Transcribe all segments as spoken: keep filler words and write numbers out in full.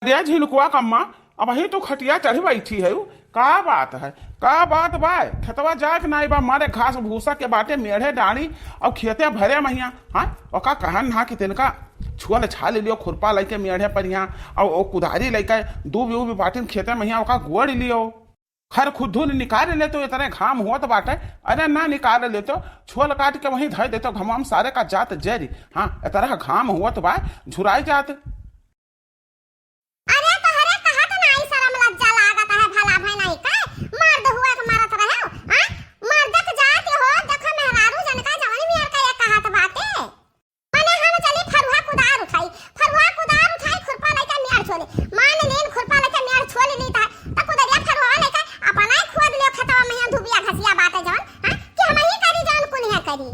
अरे झिनकुआ कम्मा, अबहीं तू खटिया चढ़ी बैठी है, का बात है? का बात बा? खेतवा जाए के नाई बा, मारे घास भूसा के बाटे मेढ़े डाँड़ी, अउ खेते भरे महिया। हाँ, ओका कहन हा कि तिनका छुअल छाल लियो, खुरपा लइके मेढ़े परिया, अउ ओ कुदारी लइके दूबि उबि बाटिन खेते महिया, ओका गोड़ लियो। खर खुद्दू निकाल लेतो, इतने घाम होत बाटे। अरे ना निकाल लेतो, छोल काट के वहीं धर देतो, घमवा में सारे का जात जरी। हाँ, इतरा घाम होत बा, झुराई जात। अरे तोहरे कहत नाई शरम लज्जा लागत है, भला भय नाई का? मर्द हुआ के मरत रहे, हाँ? मर्द के जात हो, देखो मेहरारू जनका जवन मियर का ये कहत बाटे। मने हम चली फरुहा कुदार उठाई, फरुहा कुदार उठाई, खुरपा लइके मेड़ छोली। मान लीन खुरपा लइके मेड़ छोली ली त, त कुदरिया फरुहा लइके अपना ही खोद लियो खेतवा में, यहाँ धुबिया घसिया बाटे जवन, हाँ, कि हम ही करी जवन कुल यहाँ करी।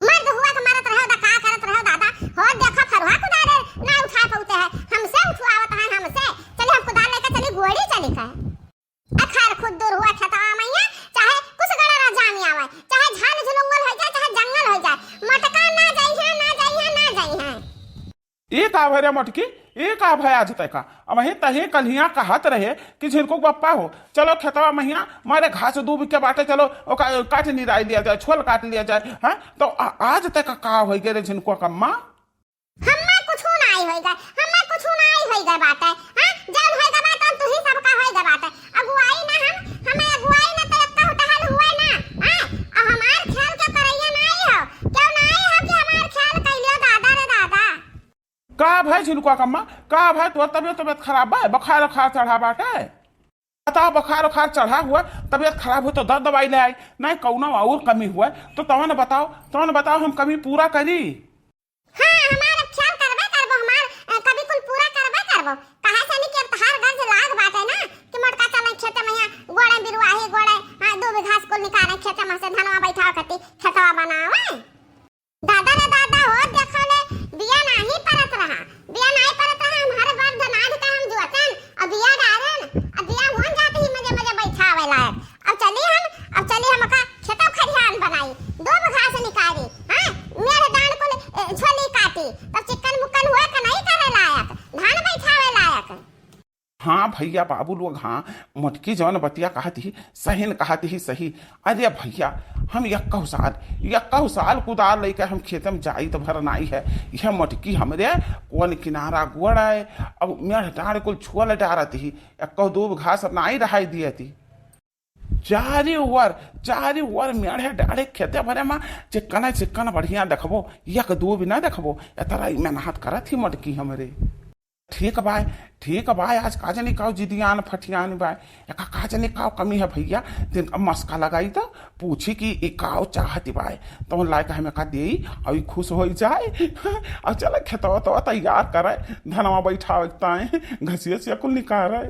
मर्द हुआ के मरत रहो दा, का करत रहो दादा, हो देखो फरुहा कुदारे ना उठा पउते है, हमसे उठवावत है, हमसे। चली हम कुदार लइके चली गोड़ी चली कहे। अखार खुद दूर हुआ खेतवा मैया, चाहे कुछ गड़ा ना जामी आवे, चाहे झाल झुलुंगल हो जाए, चाहे जंगल हो जाए, मटका ना जाई है, ना जाई है, ना जाई है। ए का भय रे मटकी, ए का भय आज तय का? अबहीं तहे कल्हिया कहत रहे कि झिनकू बप्पा हो, चलो खेतवा महिया, मारे घास दूब के बाटे, चलो ओका काट निराई लिया जाए, छोल काट लिया जाए, हाँ? तो आ-, आज तय का, का होइ गए रे झिनकुआ कम्मा? हम्मे कुछु नाई होई गए, हम्मे कुछु नाई होई गए बाटे, हाँ? जौन होई गए बाटे, तू ही सबका होई गए बाटे। अगुवाई ना हम, हमें अगुवाई ना तो एक्का उठहल हुए ना, हाँ? अब हमार ख्याल के करैया नाई हो, क्यों नाई हो कि हमार ख्याल कैलियो दादा रे दादा। का भाई झिनकुआ कम्मा, का भाई तोर तबियत, तबियत खराब बा? बुखार, बुखार चढ़ा बाटे? बताओ, बुखार उखार चढ़ा हुआ, तबियत खराब हो तो दवा दवाई ले आई, नहीं कौनो और कमी हुआ तो तवन बताओ, तवन बताओ, हम कमी पूरा करी। हाँ, हमार अब ख्याल करबे करबो, हमार, अ, कमी कुल पूरा करबे करबो। काहे से नहीं कि अब तहार गर्ज लाग बाटे ना कि मोटका चले खेते में, यहाँ गोड़े बिरुआही, गोड़े, हाँ, दो बीघा से कुल निकाले खेते में से धनवा बैठावे खातिर खेतवा बनावे। दादा रे दादा हो, देखो ले, बिया नाही परत रहा, बिया नाही परत रहा, हमारे बर्द नाध के हम जुअतन, अब बिया डारन, अब बिया होन जात ही मजे मजे बैठावे लायक। अब चली हम, अब चली हम का खेतव खरिहान बनाई, दूब घास निकारी, हाँ, मेड़ डांड कुल, ए, छोली काटी, तब चिक्कन मुक्कन हुए के नहीं करे लायक, धान बैठावे लायक। हाँ भइया बाबू लोग, हाँ, मोटकी जौन बतिया कहत ही, सही न कहत ही, सही। अरे भइया, हम यक्कहु साल, यक्कहु साल कुदार लइके हम खेते में जाइत भर नाई है। यह मोटकी हमरे कोन किनारा गोड़ आए, अब मेड़ डाँड़ कुल छुअल डारत ही, यक्कहु दूब घास नाई रहाई दियत ही। चारी ओर, चारी ओर मेढ़े डाढ़े खेते भरे मा चिक्कन चिक्कन बढ़िया देखबो, एक दो भी ना देखबो, एतरा ई मेहनत करत ही मोटकी हमरे। ठीक बाय, ठीक बाय, आज का जनी काव जिदियान फटियान बाय, एका का जनी काव कमी है भइया, दिन का मस्का लगाई तो पूछी कि ई काव चाहत बाय, तो लायक हम एका देई, और ई खुश हो जाए, और चला खेतवा तो तैयार करे, धनवा बैठावे ताए, घसिया से कुल निकाले।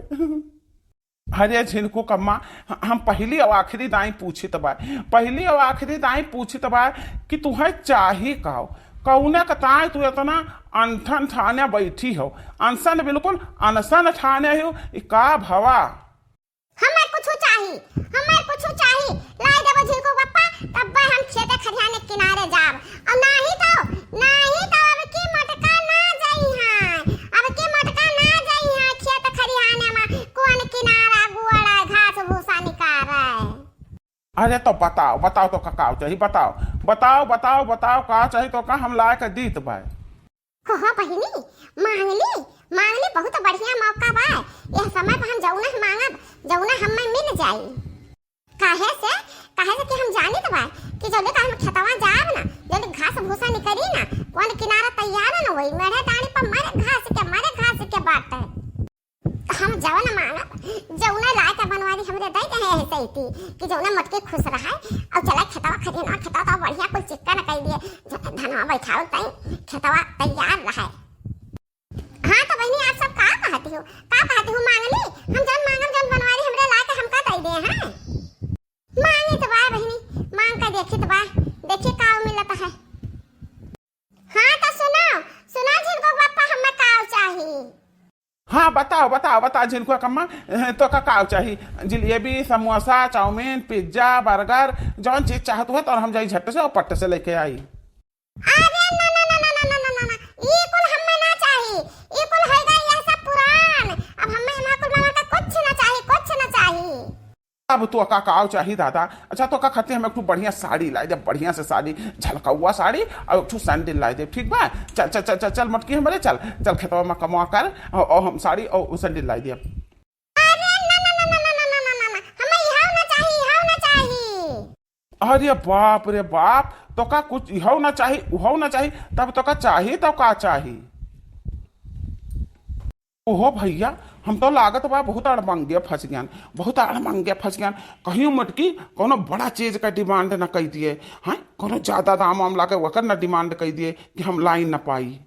अरे झिनकू कम्मा, हम पहली और आखिरी दाई पूछित बा, पहली और आखिरी दाई पूछित बा कि तुहे चाही काव? कौने क ताई तू इतना अनठन ठाने बैठी हो? अनशन, बिल्कुल अनशन ठाने हो, ई का भवा? हमें कुछ चाही, हमें कुछ चाही, लाई देबो झिनकू बप्पा, तब्बे हम खेते खरिहाने किनारे जाब। अब नाही तो, नाही तो अब की मोटका ना जाई है, अब की मोटका ना जाई है खेत खरिहाने मा, कोन किनारा गुआड़ा घास भूसा निकारे। अरे तो बताओ, बताओ तो का, का चाही, बताओ, बताओ, बताओ, बताओ का चाही तो का हम लायक दीत बाय। हो, हो बहिनी, मांगली, मांगली बहुत बढ़िया मौका बा। यह समय पर हम जौना मांगब, जौना हमें मिल जाई। काहे से, काहे से कि हम जानित बा कि जल्दी का हम खेतवा जाब ना, जल्दी घास भूसा निकरी ना, कोन किनारा तैयार न होई, मेढ़े डाँड़ी पर मरे घास के, मरे घास के बाटे। हम जवन मांगब, जौने लायक बनवारी हमरे दे दे है सैती, कि जौने मोटकी खुश रहे, और चला खेतवा खरिहान, खेतवा तो बढ़िया कुल चिक्कन कई दिए, ध-, धनवा बैठावल तई, खेतवा तैयार रहे। हाँ तो बहिनी, आप सब का कहती हो, का कहती हो मांगली? हम जौन मांगब, जौन बनवारी हमरे लायक हमका दे दे हैं। मांगी तो बा बहिनी, मांग के देखी तो बा, देखी का मिलत है। हाँ तो सुनो, सुनो झिनकू बप्पा, हमें का चाही? हाँ, बताओ, बताओ, बताओ, झिनकुआ कम्मा, तो का, का चाही? जिलेबी, समोसा, चाउमीन, पिज्जा, बर्गर, जौन चीज चाहत हो, तो हम जाई झट से और पट से लेके आई। अरे ना, ना, ना, ई कुल हमें ना चाही, ई कुल है गई यह सब पुरान, अब तोका काव चाही दादा? अच्छा, तोका खातिर हम एक ठो बढ़िया साड़ी लाइ देब, बढ़िया से साड़ी, झलकौआ साड़ी, अउर एक ठो सैंडल लाइ देब, ठीक बा? चल, चल, चल, चल, चल मोटकी हमरे, चल, चल खेतवा मा कमवा कर, अउर, अउर हम साड़ी अउर सैंडल लाइ देब। अरे ना, ना, ना, हमें इहौ ना चाही, इहौ ना चाही। अरे बाप रे बाप, तोका कुछ इहौ ना चाही, उहौ ना चाही, तब तोका चाही, तब का चाही? ओहो भइया, हम तउ लागत बा बहुत अड़मंगे फँस गयान, बहुत अड़मंगे फँस गयान। कहियो मोटकी कउनो बड़ा चीज क demand न कइ दिए, हाँ, कउनो ज्यादा दाम वाम लागे ओकर न demand कइ दिए कि हम लाइ न पाई।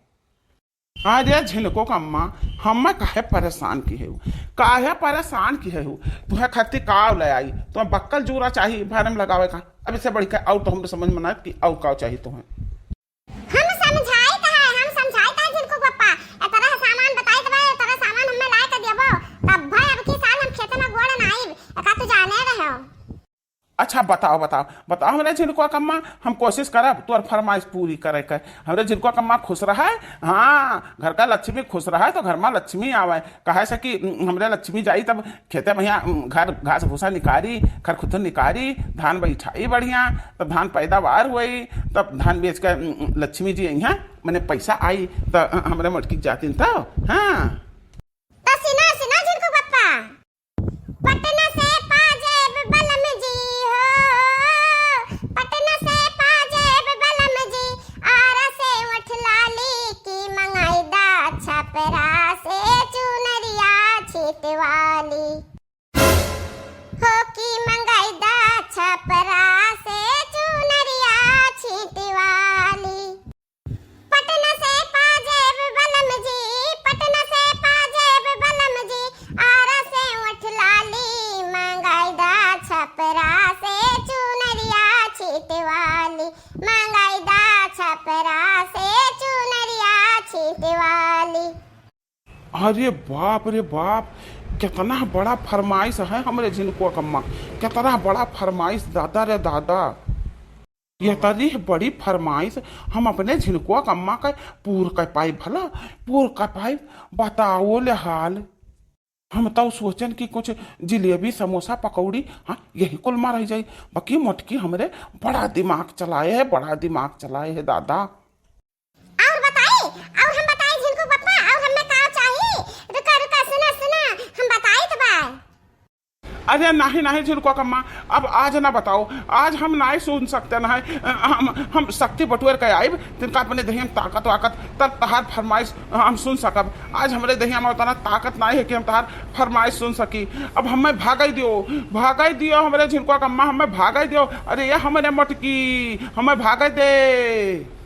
अरे झिनको क अम्मा, हम्मे काहे परेशान किहेउ, काहे परेशान किहेउ? तुहें खातिर काव लइ आई? तुहें बक्कल जूरा चाही भरे मा लगावे का? अब इससे बढ़िके अउर तउ हमरे समझ मा ना आए कि अउर काव चाही तुहें। हम समझाइत है, हम समझाइत है झिनको क पप्पा, एतरा सामान बताइत बा, एतरा सामान हम्मे लाइ के देबो, तब भाई अब की साल हम खेते मा गोड़ ना आइब, एका तू जाने रहेउ। अच्छा बताओ, बताओ, बताओ हमरे झिनको क अम्मा, हम कोशिश करब तोर फरमाइश पूरी करे के। हमरे झिनको क अम्मा खुश रहे, हाँ, घर क लक्ष्मी खुश रहे तउ घर मा लक्ष्मी आवे। काहे से कि, उम, हमरे लक्ष्मी जाई तब खेते मा, उम, घर घास भूसा निकारी, खरखुतुर निकारी, धान बैठाई बढ़िया, तब धान पैदावार होई, तब धान बेच के, उम, उम, लक्ष्मी जी अइहैं, मने पैसा आई, त, अ, हमरे मोटकी क जातिन तउ, हाँ। त सुना, सुना झिनको क पप्पा। पटना से पाजेब बलम जी हो, पटना से पाजेब बलम जी, आरा से ओठ लाली की मंगाई दा छपरा से चुनरिया छीट वाली। हो की मंगाई दा छपरा से चुनरिया छीट वाली। पटना से पाजेब बलम जी, पटना से पाजेब बलम जी, आरा से ओठ लाली मंगाई दा छपरा से चुनरिया छीट वाली, मंगाई दा छपरा से चुनरिया छीट वाली। अरे बाप रे बाप, केतना बड़ा फरमाइश है हमरे झिनको क अम्मा, केतना बड़ा फरमाइश दादा रे दादा। एतरी बड़ी फरमाइश हम अपने झिनको क अम्मा क पूर कर पाइब भला, पूर कर पाइब? बताओ ले हाल। हम तउ सोचन कि कुछ जिलेबी, समोसा, पकौड़ी, हाँ, यही कुल मा रहि जाई। बाकी मोटकी हमरे बड़ा दिमाग चलाए है, बड़ा दिमाग चलाए है दादा। अउर बताई, अउर हम बताई झिनको क पप्पा, अउर हम्मे का चाही? रुका, रुका, सुना, सुना, हम बताइत बा। अरे नाहीं, नाहीं झिनको क अम्मा, अब आज न बताओ, आज हम नाहीं सुन सकते नाहीं। अ, हम, हम शक्ति बटोर के आइब, तिनका अपने देहिया मा ताकत वाकत, तब तहार फरमाइश हम सुन सकब। आज हमरे देहिया मा ओतना ताकत नाहीं है कि हम तहार फरमाइश सुन सकी। अब हम्मे भागइ दियो, भागइ दियो हमरे झिनको क अम्मा, हम्मे भागइ दियो। अरे ये हमरे मोटकी, हम्मे भागइ दे।